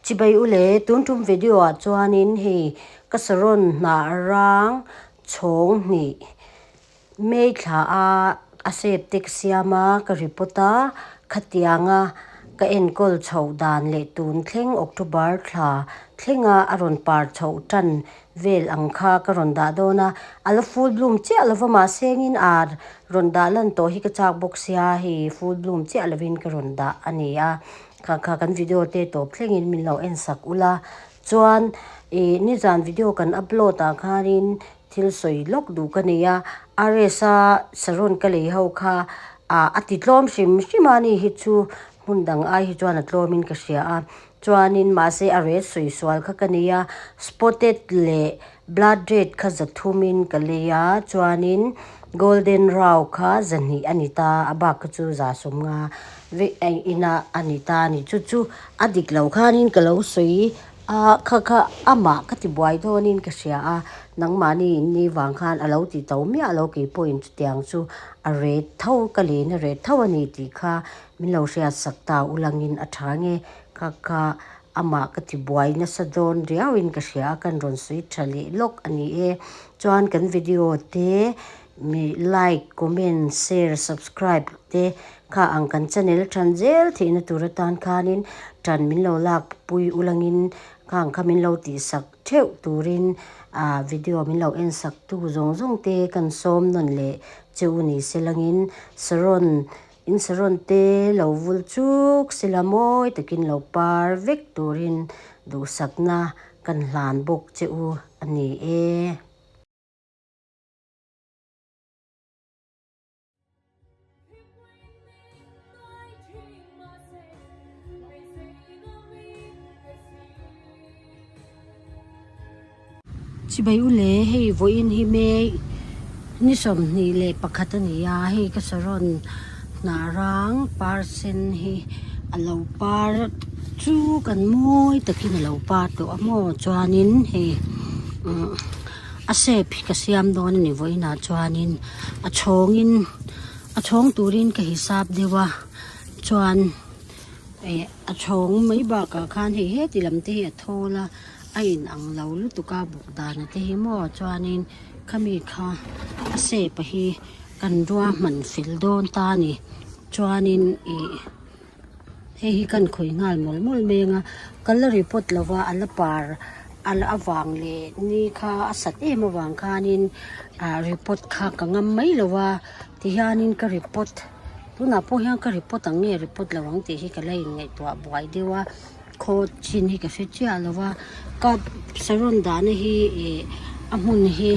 Chibai ule, tun tum video ah chuanin hei ka saron hnah rang chhawng hnih May thla a a shape te ka siam a, ka report a, khatianga ka enkawl chhoh dan leh tun thleng October thla thlenga a rawn par chhoh tan vel ang kha ka rawn dah dawn a, a la full bloom chiah lova mahse engin ar rawn dah lan tawh hi ka chak bawk sia hei full bloom chiah lovin ka rawn dah a ni a, kha kha kan video te tawp thlengin min lo en sak ula chuan ih nizan video kan upload ah khanin thil sawi lawk duh ka nei a, RS-a saron ka lei ho kha ah a ti tlawm hrim hrim a ni hi chu hmun dang ai hi chuan a tlawmin ka hria a. Chuanin mahse a red sawi sual kha ka nei a, spotted leh blood red kha za thumin ka lei a, chuanin golden rau kha zahnih a ni ta, a bak kha chu za sawmnga vek inah a ni ta a ni. Chu chu a dik lo khanin ka lo sawi a, kha kha amah ka ti buai dawnin ka hria a, nangmahni in ni vang khan a lo ti to miah lo keipawhin chutiang chu a red tho ka len a red tho a ni tih kha Min lo hriat sak ta ulangin a tha nge ka ka amah ka ti buai nasa dawn riauin ka hria a kan rawn sawi tha leh lawk a ni e. Chuan kan video te mi like, comment, share, subscribe te kha ang kan channel than zel theihna tur atan khanin tan min lo lak pui ulangin khang kha min lo tih sak theuh turin ah video min lo en sak tu zawng zawng te kan sawm nawn leh che u ni se langin saron In saron te lo vul chuk sila mawi takin lo par vek turin duhsakna kan hlan bawk che u a ni e. Chibai u le, hei vawiin hi May ni 21 a ni a, hei ka saron hnah rang par sen hi a lo par chu kan mawi takin a lo par tawh a maw chuanin hei umm a shape hi ka siam dawn a ni vawiinah chuanin a chhawngin a chhawng turin ka hisap deuh a chuan eh a chhawng mai bakah khan hei heti lam te hi a thawl a. A in ang lo lutuk a buk dan te hi maw chuanin khami kha a shape a hi kan ruahman fel dawn ta a ni chuanin ih hei hi kan khawih nghal mawlh mawlh mai ang a ka la report lo va a la par a la avang leh ni kha a sat em avang khanin ah report kha ka ngam mai lo va tihianin ka report tunah pawh hian ka report ang nge report lo ang tih hi ka la inngaihtuah buai deuh a. Khaw chin hi ka hre chiah lo va ka saron dahna hi ih a hmun hi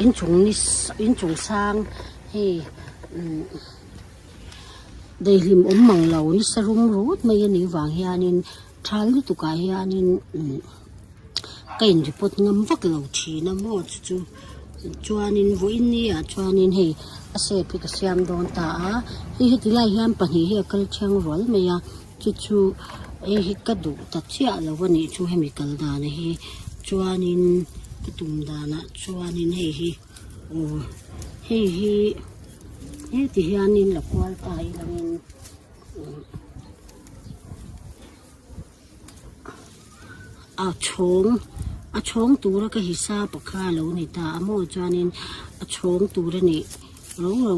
inchung ni inchung sang hei umm daihlim awm mang lo nasa rum rut mai a nih vang hianin thal lutuk ah hianin umm ka in report ngam vak lo thin a maw chu chu chuanin vawiin ni ah chuanin hei a shape hi ka siam dawn ta a hei heti lai hian pahnih hi a kal thiang rual mai a. Chu chu hei hi ka duh ta chiah lo a nih chu hemi kal dan hi chuanin ka tum danah chuanin hei hi aw hei hi heti hianin la kual ta ilangin a chhawng a chhawng tura ka hisap a kha a lo ni ta a maw chuanin a chhawng tur a nih ro ro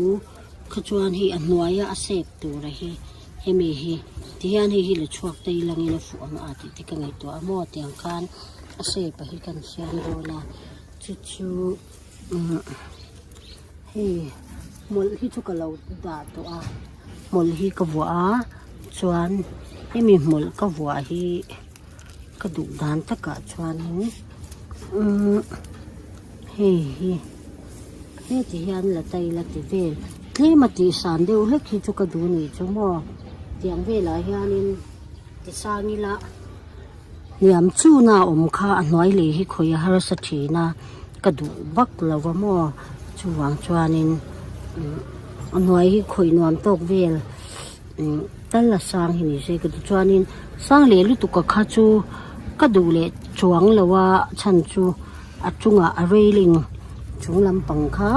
kha chuan hei a hnuaia a sep tura hi hemi hi tihian hei hi la chhuak te ilangin a fuh ang a tih te ka ngaihtuah a maw tiang khan a shape a hi kan siam dawn a chu chu umm hei hmawlh hi chu ka lo dah tawh a hmawlh hi ka vuah a chuan hemi hmawlh ka vuah hi ka duh dan takah chuanin umm hei hi heti hian la ta ila ti vel tlem a tih san deuh hlek hi chu ka duh nih chu maw tiang velah hianin ti sang ila hniam chuna a awm kha a hnuai lei hi khawi a harsa thin a ka duh vak lo va maw chuvang chuanin a hnuai hi khawih nuam tawk vel umm tal a sang hi ni se ka ti chuanin sang leh lutuk a kha chu ka duh leh chuang lo a chhan chu a chungah a railing chung lampang kha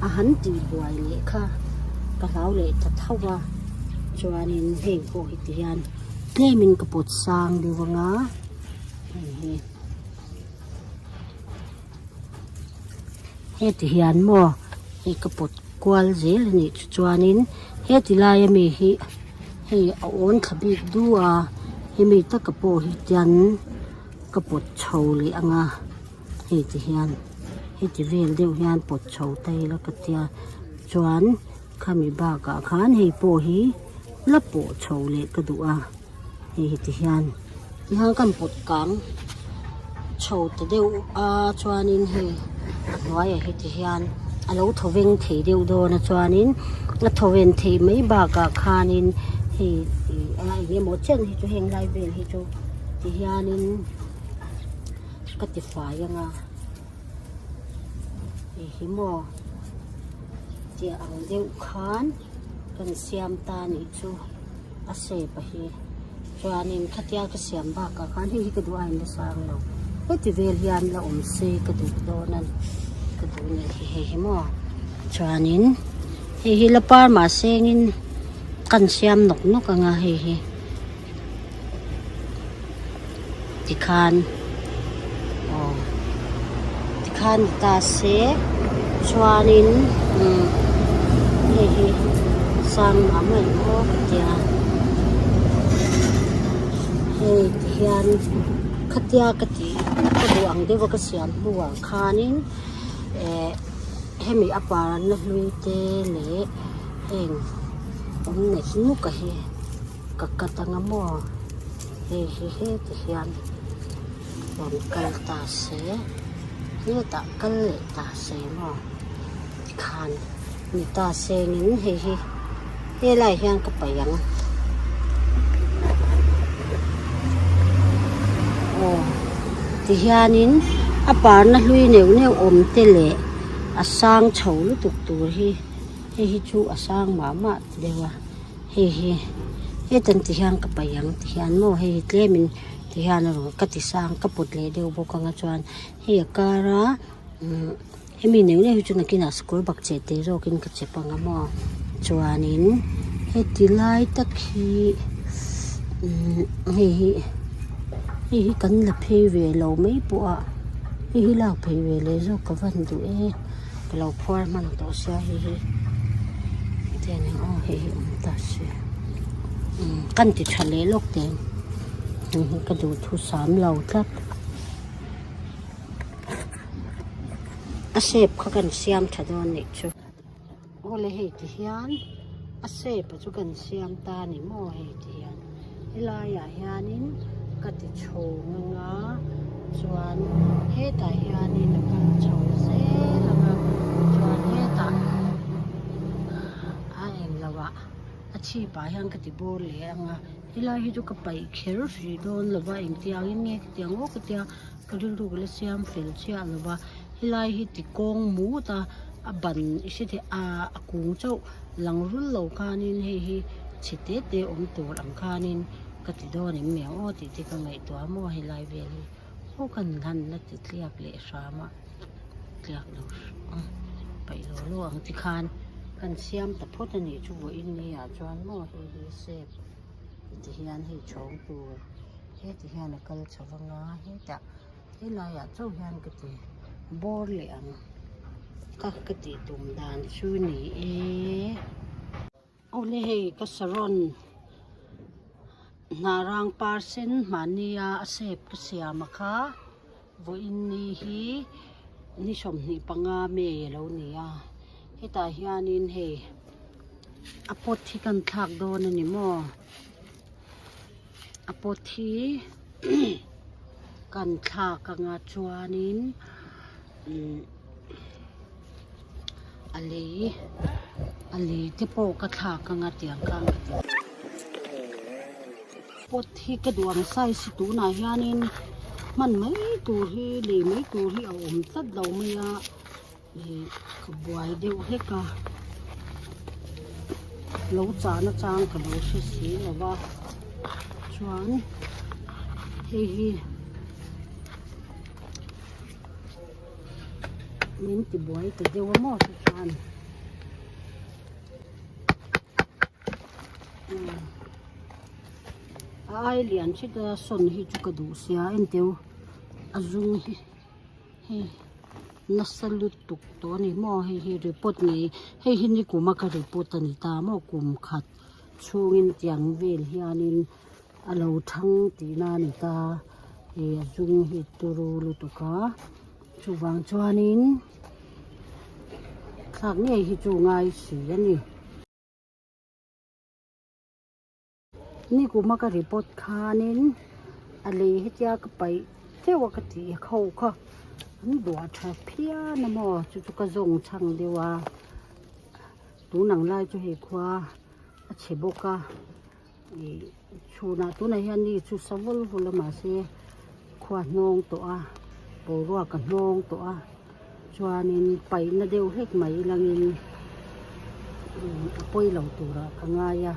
a han tih buai leh kha ka hlau leh ta tho a chuanin heng pawh hi ti hian tlemin ka pawt sang deuh ang a. Hei hi heti hian maw hei ka pawt kual zel a nih chu chuanin heti laia mi hi hei a awn thla bik du a hemi taka pawh hi tian ka pawt chho leh ang a hei ti hian heti vel deuh hian pawt chho ta ila ka tia chuan khami bakah khan hei pawh hi la pawh chho leh ka duh a. Hei hi ti hian ti hian kan pawt kang chho ta deuh a chuanin hei a hnuaiah hi ti hian a lo thaw veng thei deuh dawn a chuanin a thaw ven theih mai bakah khanin hei ih a eng emaw chen hi chu heng lai vel hi chu ti hianin ka ti fai ang a hei hi maw tiah ang deuh khan kan siam ta a nih chu. A shape a hi chuanin khatia ka siam bakah khan hei hi ka duh a in la sang lo heti vel hian la awm se ka duh dawn a ni ka duh nih hi hei hi maw chuanin hei hi la par mah sengin kan siam nawk nawk ang a hei hi tikhan aw tikhan ni ta se chuanin umm hei hi sang mah mah em aw ka tia hei ti hian khatia ka tih ka duh ang deuh a ka siam hnuah khanin eh hemi a parna hlui te leh heng awm nek nuk a hi. Ka cut anga maw hei hi heti hian rawn kal ta se hetah kal leh ta se maw tikhan ni ta sengin hei hi helaiah hian ka paih ang aw tihianin a parna hlui neuh neuh awm te leh a sang chho lutuk tur hi hei hi chu a sang mah mah deuh a. Hei hi hetan ti hian ka paih ang ti hian maw hei hi tlemin ti hian a rawn ka ti sang ka pawt leh deuh bawk ang a chuan hei a kara umm hemi neuh neuh hi chu nakinah sikawr bak cheh te zawkin ka chep ang a maw chuanin heti lai tak hi umm hei hi hei hi kan la phei ve lo mai pawh a hei hi lak phei ve leh zawk ka van duh e. Ka lo phuar hman tawh sia hei hi hetiang in aw hei hi awm ta sia umm kan ti tha leh lawk teh ang hei hi ka duh thu sam lo tlat a shape kha kan siam tha dawn nih chu awle hei ti hian a shape a chu kan siam ta a ni maw hei ti hian. Helaiah hianin ka ti chhung anga chuan hetah hianin a kal chho zel anga chuan hetah a englo ah a chhipah hian ka ti bawr leh anga helai hi chu ka paih kher hrih dawn lo va engtiangin nge ka ti ang aw ka tia ka rilru ka la siam fel chiah lo va helai hi ti kawng mut a a ban i hre thei ah a kung chauh. Lang rul lo khanin hei hi chhe te te awm tur ang khanin ka ti dawn em mai ang aw tih te ka ngaihtuah a maw helai vel hi aw kan han la ti tliak leh hram a tliak lo paih lo lo ang chi khan kan siam ta phawt a nih chu vawiin ni ah chuan maw hei hi sep ti hian hei chhawng tur heti hian a kal chho vang a hetah. Helaiah chauh hian ka ti bawr leh ang ka ka tih tum dan chu ni e. Awle hei ka saron hnah rang par sen mahnia a shape ka siam a kha vawiin ni hi ni 25 May a lo ni a hetah hianin hei a pot hi kan thlak dawn a ni maw. A pot hi kan thlak anga chuanin umm a lei a lei te pawh ka thlak anga tiang khan ka ti pot hi ka duh ang size hi tunah hianin hman mai tur hi lei mai tur hi a awm tlat lo mai a. Ih ka buai deuh hlek a lo chah na chang ka lo hre si lo va chuan hei hi min ti buai ta deuh a maw tichuan umm. A ai lian hret a sawn hi chu ka duh sia enteu a zum hi hei nasa lutuk tawh a ni maw hei hi report ngei hei hi nikum a ka report a ni ta maw kum khat chhungin tiang vel hianin a lo thang tihna a ni ta hei a zum hi turu lutuk a chuvang chuanin thlak ngei hi chu ngai si a ni. Nikuma ka report khanin a lei hetia ka paih teuh a ka tih ho kha an duah tha phian a maw chu chu ka zawng chhang deuh a tun ang lai chu hei khua a chhe bawk a ih chhunah tunah hian ni chu sa vul vul a mahse khua hnawng tawh a boruak a hnawng tawh a chuanin paihna deuh hlek mai langin a pawi lo turah ka ngai a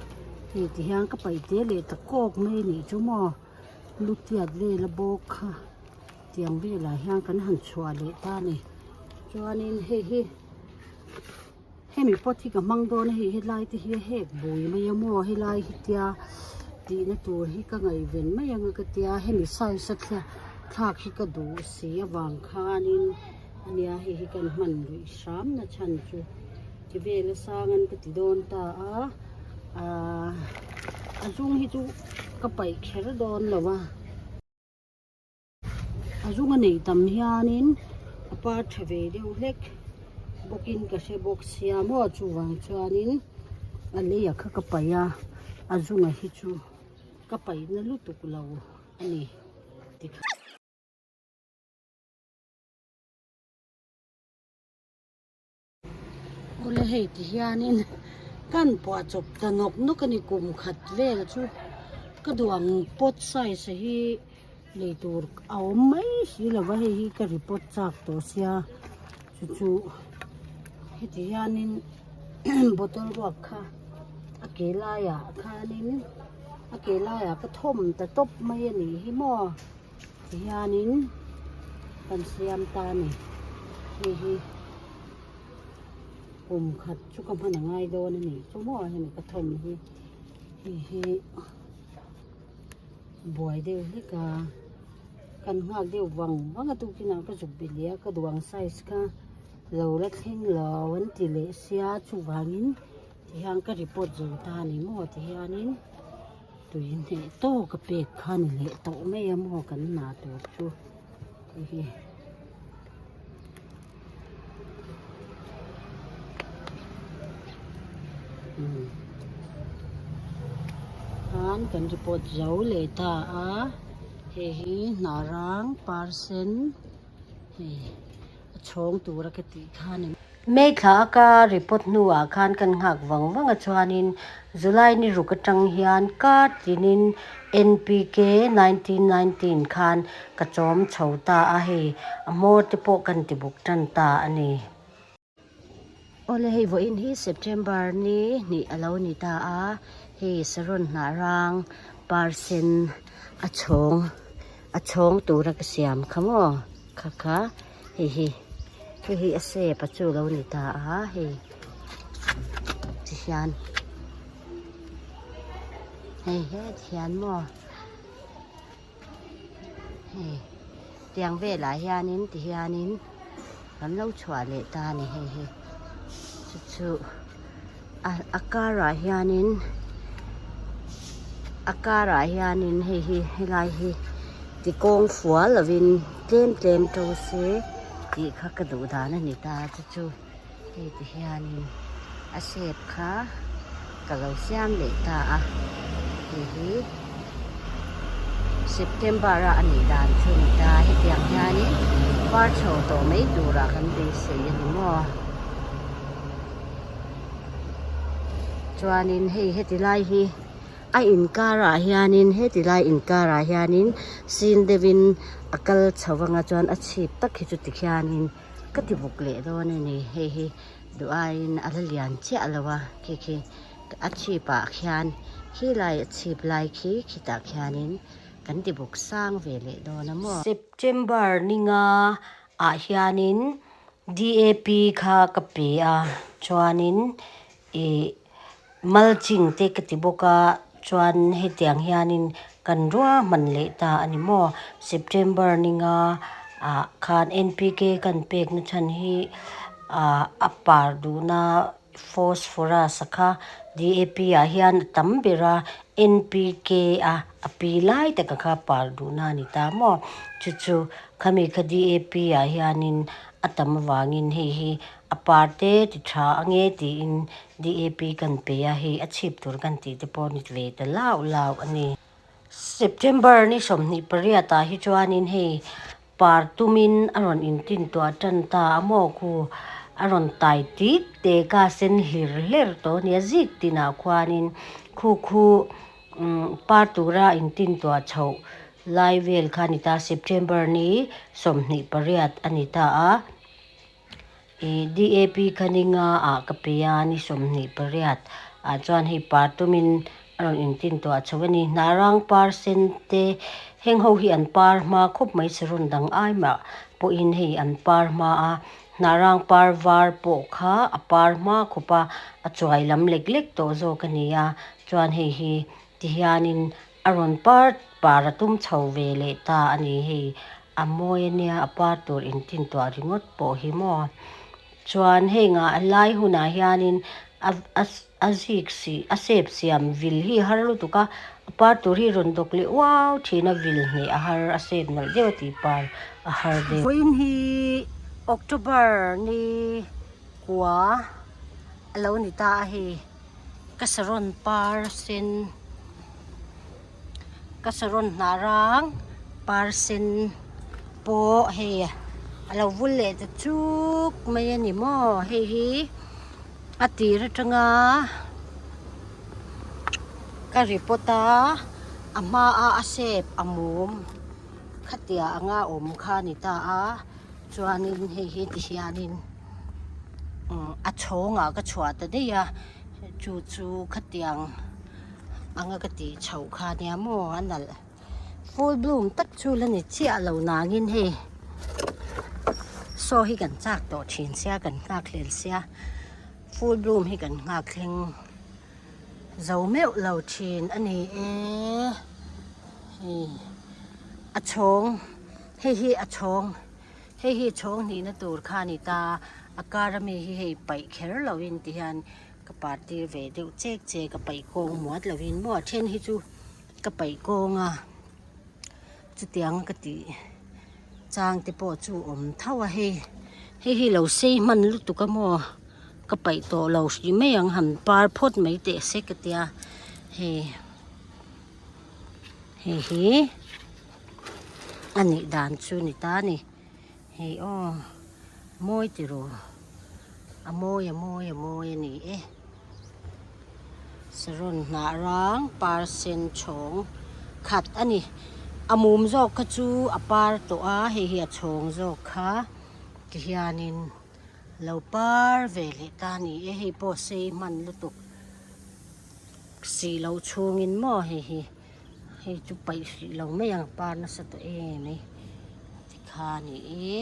hei ti hian ka paih te leh ta kawk mai a nih chu maw lu tiat vel a bawk kha tiang velah hian kan han chhuah leh ta a ni chuanin hei hi hemi pot hi ka hmang dawn a hei helai te hi a hek bui mai a maw helai hi tia tihna tur hi ka ngaihven mai ang a ka tia hemi size a thla thlak hi ka duh si avang khanin ania hei hi kan hman luih hram na chhan chu ti vel a sang an ka ti dawn ta a ahh a zung hi chu ka paih kher dawn lo a. A zung a neih tam hianin a par tha ve deuh hlek bawkin ka hre bawk sia maw chuvang chuanin a lei a kha ka paih a a zunga hi chu ka paihna lutuk lo a ni tikhan. Awle hei ti hianin kan puah chawp ta nawk nawk a ni kum khat vel chu ka duh ang pot size hi lei tur a awm mai si lo va hei hi ka report chak tawh sia chu chu heti hianin bottle ruak kha a ke laiah khanin a ke laiah ka thawm ta tawp mai a nih hi maw. Tihianin kan siam ta a ni hei hi kum khat chu ka hman a ngai dawn a ni chu maw hemi ka thawm hi hei hi buai deuh hlek a kan nghak deuh vang vang a tukinah ka zuk bih leh a ka duh ang size kha lo la thleng lo an ti leh sia chuvangin tihian ka report zo ta a ni maw tihianin. Tui hneh tawk a pek kha ni leh tawh mai a maw kan hna tur chu hei hi. Khan kan report zo leh ta a hei hi hna rang par sen hei a chhawng tura ka tih kha ni. May thla a ka report hnuah khan kan nghak vang vang a chuanin July ni ruk atang hian kar tinin NPK 1919 khan ka chawm chho ta a hei a hmawr te pawh kan ti buk tan ta a ni. Awle hei vawiin hi September ni hnih a lo ni ta a hei saron hnah rang par sen a chhawng a chhawng tura ka siam kha maw kha kha. Hei hi hei hi a shape a chu lo ni ta a hei ti hian hei het hian maw hei tiang velah hianin ti hianin kan lo chhuah leh ta a ni hei hi chu chu a karah hianin a karah hianin hei hi helai hi ti kawng fual lovin tlem tlem to se tih kha ka duh dan a ni ta chu chu hei ti hianin a shape kha ka lo siam leh ta a hei hi September a anih dan chu a ni ta hetiang hianin par chho tawh mai turah kan beisei a ni maw. Chuanin hei heti lai hi a inkarah hianin heti lai inkarah hianin sin deuhin a kal chho anga chuan a chhip tak hi chu tikhianin ka ti buk leh dawn a ni hei hi duh aiin a la lian chiah lo a khi khi a chhip ah khian khilai a chhip lai khi khitah khianin kan ti buk sang ve leh dawn a maw. September ninga ah hianin DAP kha ka pe a chuanin ih mulching te ka ti bawk a chuan hetiang hianin. Kan ruahman leh ta a ni maw? September ninga ah khan NPK kan pek na chhan hi ah a par duhna phosphorus a kha DAP ah hian a tam ber a NPK a a pi lai taka kha par duhna a ni ta maw? Chu chu khami kha DAP ah hianin a tam avangin hei hi a par te ti tha ange tiin DAP kan pe a, hei a chhip tur kan tih te pawh ni ve ta lau lau a ni. September ni 28 ah hi chuanin hei par tumin a rawn intintuah tan ta a maw khu a rawn tai tit tek a sen hlir hler tawh a ni a zik tinah khuanin khu khu umm par tura intintuah chhoh lai vel kha a ni ta September ni 28 a ni ta a. Ih DAP kha ni nga ah ka pe a ni 28 ah chuan hei par tumin a rawn intin tawh a chho a ni. Hnarang par sen te heng ho hi an par hma khawp mai saron dang ai mah pawhin hei an par hma a hnarang par var pawh kha a par hma khawp a a chuai lam lek lek tawh zawk a ni a chuan hei hi tihianin A rawn par par a tum chho ve leh ta a ni hei, a mawi a nia a par tur intintuah ringawt pawh hi maw. Chuan hei ngah a lai hunah hianin a a a zik si a sep siam vil hi har lutuk a, a par tur hi rawn dawk leh uau thin a vil hneh a har a sep nalh deuh a tih par a har deuh. Vawiin hi October ni kua a lo ni ta a hei. Ka saron par sen ka saron hnah rang par sen pawh hei a lo vul leh ta chuk mai a ni maw hei hi a tir atanga ka report a a hma a a shape a mum khatia anga awm kha a ni ta a chuanin hei hi tihianin. A chhawngah ka chhuah ta daih a chu chu khatiang anga ka tih chhoh kha ania maw a nalh full bloom tak chu la ni chiah lo nangin hei saw hi kan chak tawh thin sia kan nghak hlel sia full bloom hi kan nghak thleng zo meuh lo thin a ni e hei a chhawng hei hi a chhawng. Hei hi chhawng hnihna tur kha a ni ta, a kar ami hi hei paih kher lovin ti hian ka par tir ve deuh chek chek a paih kawng muat lovin maw a then hi chu ka paih kawng a chutiang ka tih chang te pawh chu awm tho a hei hei hi lo sei hman lutuk a maw ka paih tawh lo hrih mai ang han par phawt mai teh se ka tia hei hei hi. A nih dan chu ni ta a ni hei aw mawi tiraw a mawi a mawi a mawi a ni e saron hnah rang par sen chhawng khat a ni a mum zawk kha chu a par tawh a hei hi a chhawng zawk kha tihianin lo par ve leh ta a ni e hei pawh sei hman lutuk si lo chhungin maw hei hi. Hei chu paih hrih lo mai ang par nasa tawh em ai tikha a ni e.